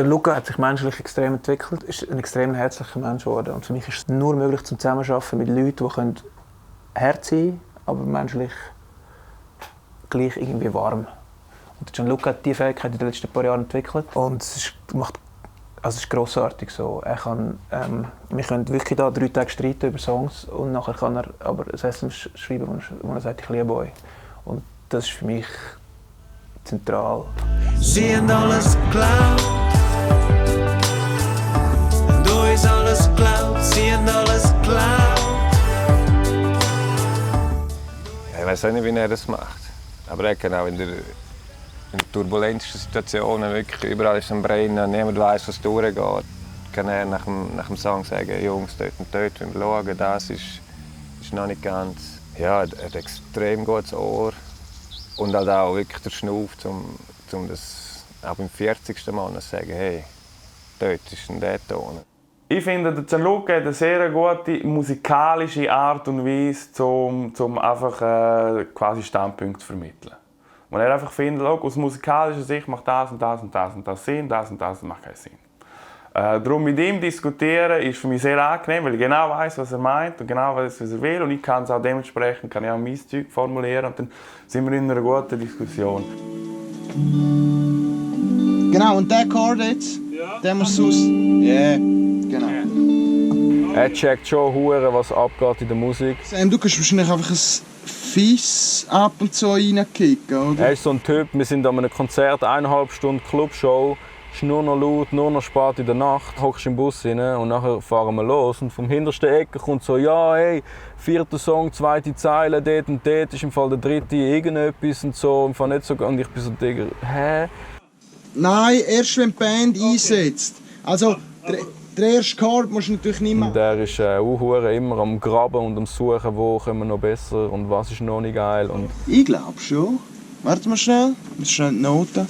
Gianluca hat sich menschlich extrem entwickelt, ist ein extrem herzlicher Mensch geworden. Und für mich ist es nur möglich, zum Zusammenarbeiten mit Leuten, die hart sein können, aber menschlich gleich irgendwie warm. Und Gianluca hat diese Fähigkeit in den letzten paar Jahren entwickelt und es ist grossartig so. Wir können wirklich da 3 Tage streiten über Songs und nachher kann er aber ein SMS schreiben, wo er sagt, ich liebe euch. Und das ist für mich zentral. Sie haben alles geklaut. Du hast alles geklaut. Sie haben alles geklaut. Ich weiß auch nicht, wie er das macht. Aber er kann auch in den turbulentesten Situationen wirklich überall ist ein Brennen, niemand weiß, was durchgeht. Kann er nach dem Song sagen, Jungs, dort und dort, wenn wir schauen, das ist noch nicht ganz. Ja, er hat extrem gutes Ohr. Und halt auch wirklich der Schnuff, um das auch beim 40. Mal zu sagen, hey, dort ist ein der Ton. Ich finde, der Gianluca hat eine sehr gute musikalische Art und Weise, um einfach quasi Standpunkte zu vermitteln. Und er einfach findet, aus musikalischer Sicht macht das und das und das und das Sinn, das und das macht keinen Sinn. Darum mit ihm diskutieren ist für mich sehr angenehm, weil ich genau weiß, was er meint und genau weiß, was er will. Und ich kann es auch dementsprechend auch mein Zeug formulieren und dann sind wir in einer guten Diskussion. Genau, und der Chord jetzt, der muss aus. Ja, genau. Er checkt schon hure, was abgeht in der Musik. Sam, du kannst wahrscheinlich einfach ein Fies ab und zu reinkicken, oder? Er ist so ein Typ, wir sind an einem Konzert, 1,5 Stunden Clubshow. Es ist nur noch laut, nur noch spät in der Nacht, hockst im Bus rein und nachher fahren wir los. Und vom hintersten Ecke kommt so, ja, hey, 4. Song, 2. Zeile, dort und dort ist im Fall der 3. irgendetwas und so. Im Fall nicht so. Und ich bin so, Digga, hä? Nein, erst wenn die Band einsetzt. Also, der erste Chord musst du natürlich nicht machen. Und er ist immer am Graben und am Suchen, wo können wir noch besser und was ist noch nicht geil. Und ich glaube schon. Warte mal schnell, schnell die Noten.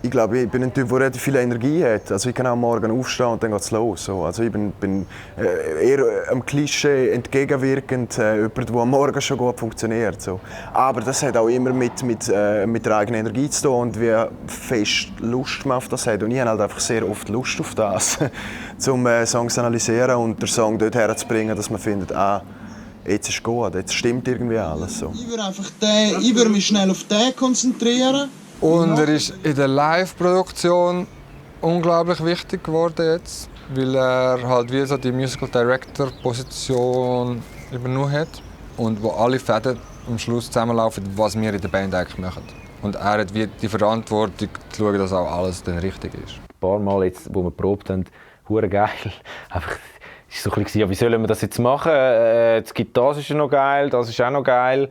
Ich glaube, ich bin ein Typ, der relativ viel Energie hat. Also ich kann auch morgen aufstehen und dann geht es los. Also ich bin eher einem Klischee entgegenwirkend, jemand, der am Morgen schon gut funktioniert. So. Aber das hat auch immer mit der eigenen Energie zu tun und wie fest Lust man auf das hat. Und ich habe halt einfach sehr oft Lust auf das, um Songs zu analysieren und den Song dort herzubringen, dass man findet, jetzt ist gut, jetzt stimmt irgendwie alles. So. Ich würde mich schnell auf den konzentrieren. Und er ist in der Live-Produktion unglaublich wichtig geworden jetzt, weil er halt wie so die Musical Director Position übernommen hat und wo alle Fäden am Schluss zusammenlaufen, was wir in der Band eigentlich machen. Und er hat wie die Verantwortung zu schauen, dass auch alles dann richtig ist. Ein paar Mal jetzt, wo wir probt haben, hure geil. Einfach, es war so ein bisschen, ja, wie sollen wir das jetzt machen? Das ist ja noch geil, das ist auch noch geil.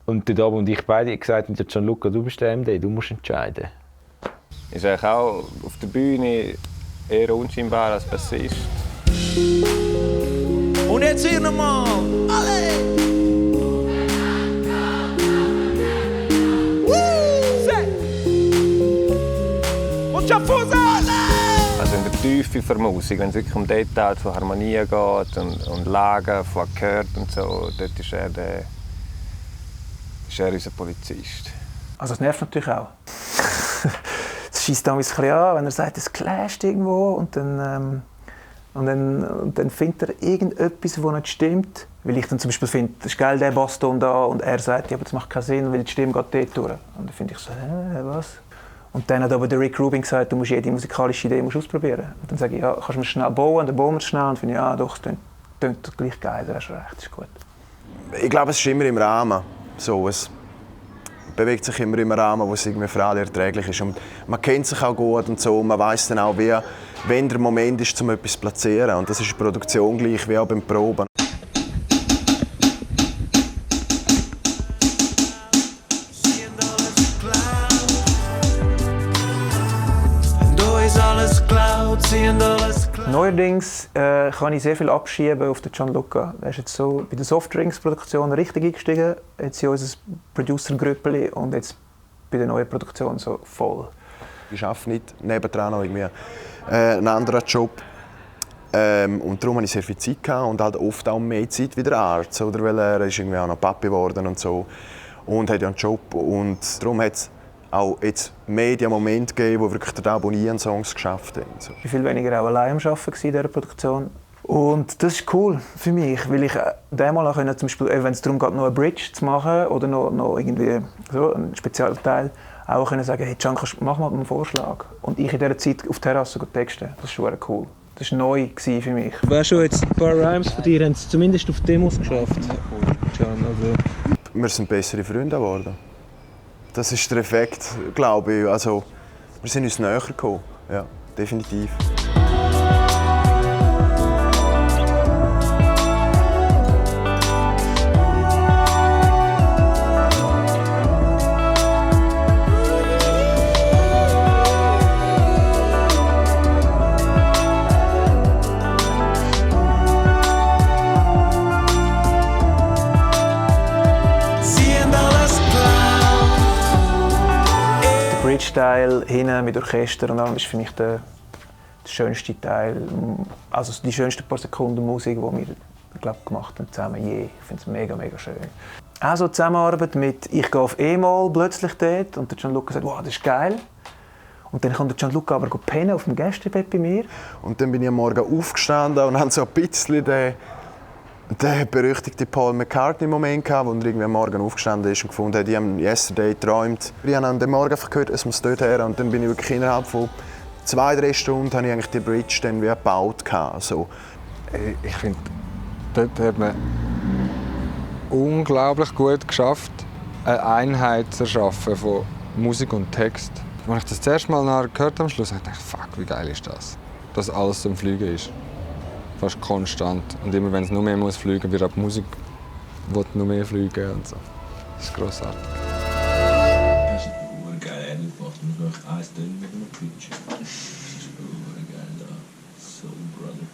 Und der Dabo und ich beide haben gesagt, mit Gianluca, du bist der MD, du musst entscheiden. Ist eigentlich auch auf der Bühne eher unscheinbar als Bassist. Und jetzt hier nochmal, alle! Und Schaffhausen, alle! Also in der Tiefe der Musik, wenn es wirklich um Details von Harmonie geht und Lagen von Akkord und so, dort ist er unser Polizist. Also das nervt natürlich auch. Es schießt dann ein bisschen an, wenn er sagt, es clasht irgendwo und dann findet er irgendetwas, das nicht stimmt. Weil ich dann zum Beispiel finde, das ist geil, der Basston da und er sagt, ja, aber das macht keinen Sinn, weil die Stimme geht dort durch. Und dann finde ich so, was? Und dann hat aber der Rick Rubin gesagt, du musst jede musikalische Idee ausprobieren. Und dann sage ich, ja, kannst du mir schnell bauen, dann bauen wir es schnell. Und finde ich, ja doch, es klingt gleich geil, du hast recht, ist gut. Ich glaube, es ist immer im Rahmen. So, es bewegt sich immer im Rahmen, wo es irgendwie für alle erträglich ist. Und man kennt sich auch gut und so. Man weiß dann auch, wenn der Moment ist, um etwas zu platzieren. Und das ist in der Produktion gleich wie auch beim Proben. Neuerdings kann ich sehr viel abschieben auf den Gianluca. Er ist jetzt so bei der Softdrinks-Produktion richtig eingestiegen, jetzt in unser Producer-Grüppeli und jetzt bei der neuen Produktion so voll. Ich arbeite nicht nebendran noch irgendwie einen anderen Job. Und darum hatte ich sehr viel Zeit und halt oft auch mehr Zeit wie der Arzt. Oder? Weil er ist irgendwie auch noch Papi geworden und so. Und hat ja einen Job. Und darum hat es auch jetzt Media-Momente gegeben, wo wirklich der Abonnieren Songs geschafft haben. So. Ich war viel weniger auch allein am Arbeiten in dieser Produktion. Und das ist cool für mich, weil ich einmal auch zum Beispiel, wenn es darum geht, noch eine Bridge zu machen oder noch irgendwie so einen Spezialteil, auch können sagen, hey Can, mach mal einen Vorschlag. Und ich in dieser Zeit auf der Terrasse texten. Das ist schon cool. Das war neu für mich. Weißt du, jetzt ein paar Rhymes von dir haben es zumindest auf Demos geschafft. Can, also. Wir sind bessere Freunde geworden. Das ist der Effekt, glaube ich. Also, wir sind uns näher gekommen. Ja, definitiv. Bridge-Teil hinten mit Orchester und allem ist für mich der schönste Teil, also die schönsten paar Sekunden Musik, die wir gemacht haben zusammen je. Ich finde es mega, mega schön. Auch so Zusammenarbeit mit «Ich gehe auf E-Moll» plötzlich dort und der Gianluca sagt, wow, das ist geil. Und dann kommt der Gianluca aber pennen auf dem Gästebett bei mir. Und dann bin ich am Morgen aufgestanden und hatte so ein bisschen den berüchtigten Paul McCartney-Moment gehabt, wo er irgendwie am Morgen aufgestanden ist und gefunden hat, ich habe «Yesterday» geträumt. Ich habe an dem Morgen einfach gehört, es muss dort her. Und dann bin ich wirklich innerhalb von 2-3 Stunden habe ich eigentlich die Bridge dann wie gebaut. So. Ich finde, dort hat man unglaublich gut geschafft, eine Einheit zu erschaffen von Musik und Text. Als ich das erste Mal gehört habe, am Schluss, dachte ich, fuck, wie geil ist das? Dass alles zum Fliegen ist. Fast konstant. Und immer wenn es noch mehr muss fliegen, wird auch die Musik noch mehr fliegen und so. Das ist grossartig. Das ist eine geile Ende gemacht. Und noch ein Ding mit einem Pitch. Das ist eine geile Soul Brother.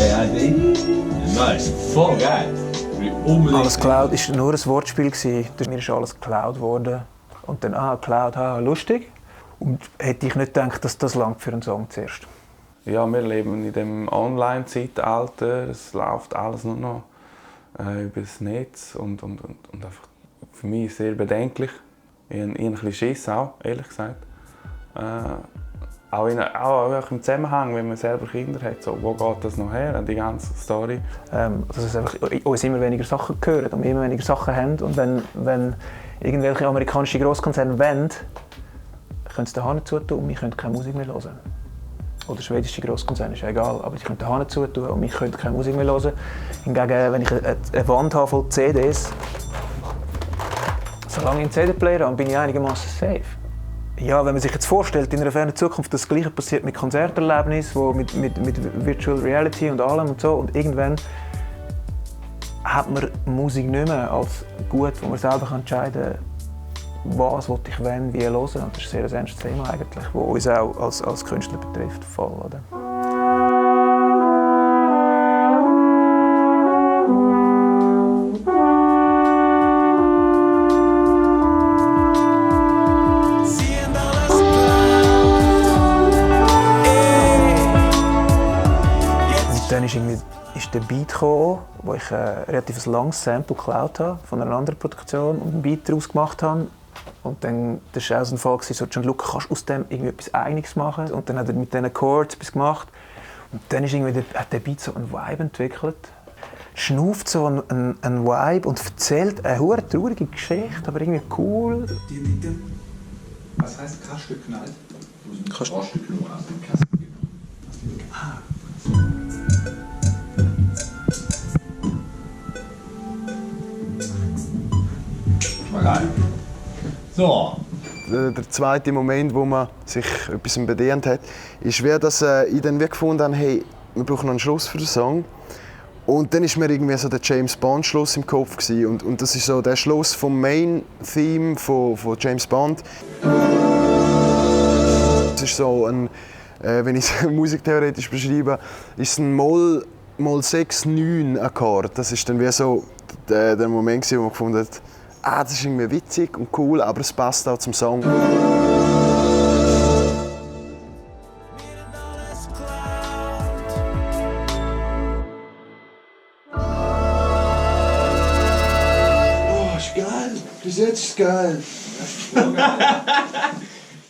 Ja, nice. Voll geil. Alles Cloud war nur ein Wortspiel. Mir ist alles geklaut worden. Und dann, Cloud, lustig. Und hätte ich nicht gedacht, dass das langt für einen Song zuerst. Ja, wir leben in dem Online-Zeitalter. Es läuft alles nur noch über das Netz und einfach für mich sehr bedenklich. Ich habe ein bisschen Schiss auch, ehrlich gesagt. Auch im Zusammenhang, wenn man selber Kinder hat, so, wo geht das noch her, die ganze Story? Dass es einfach uns immer weniger Sachen gehören und wir immer weniger Sachen haben. Und wenn irgendwelche amerikanischen Grosskonzerne wollen, können sie den Hahn zutun und wir können keine Musik mehr hören. Oder schwedische Grosskonzerne, ist ja egal, aber sie können den Hahn zutun und wir können keine Musik mehr hören. Hingegen, wenn ich eine Wand habe voll CDs, solange ich einen CD-Player habe, bin ich einigermaßen safe. Ja, wenn man sich jetzt vorstellt, in einer fernen Zukunft das Gleiche passiert mit Konzerterlebnissen, mit Virtual Reality und allem und so, und irgendwann hat man Musik nicht mehr als gut, wo man selber entscheiden kann, was will ich wenn, wie hören. Und das ist ein sehr ernstes Thema eigentlich, das uns auch als Künstler betrifft. Voll, oder? Dann ist der Beat gekommen, wo ich ein relativ langes Sample geklaut habe von einer anderen Produktion und einen Beat daraus gemacht habe. Und dann das war auch so ein Fall, so, Gianluca, kannst du aus dem irgendwie etwas Eigenes machen? Und dann hat er mit diesen Chords etwas gemacht. Und dann hat der Beat so einen Vibe entwickelt. Schnauft so einen Vibe und erzählt eine hure traurige Geschichte, aber irgendwie cool. Was heißt Kaste knallt? Kaste knallt. Ah. So. Der zweite Moment, wo man sich etwas bedient hat, ist, dass ich dann gefunden habe, hey, wir brauchen noch einen Schluss für den Song. Und dann war mir irgendwie so der James Bond Schluss im Kopf gewesen. Und das ist so der Schluss vom Main Theme von James Bond. Das ist so ein, wenn ich es musiktheoretisch beschreibe, ist ein Moll 6-9 Akkord. Das ist dann wie so der Moment, wo man gefunden hat, das ist irgendwie witzig und cool, aber es passt auch zum Song. Bis jetzt ist geil. Das ist voll geil.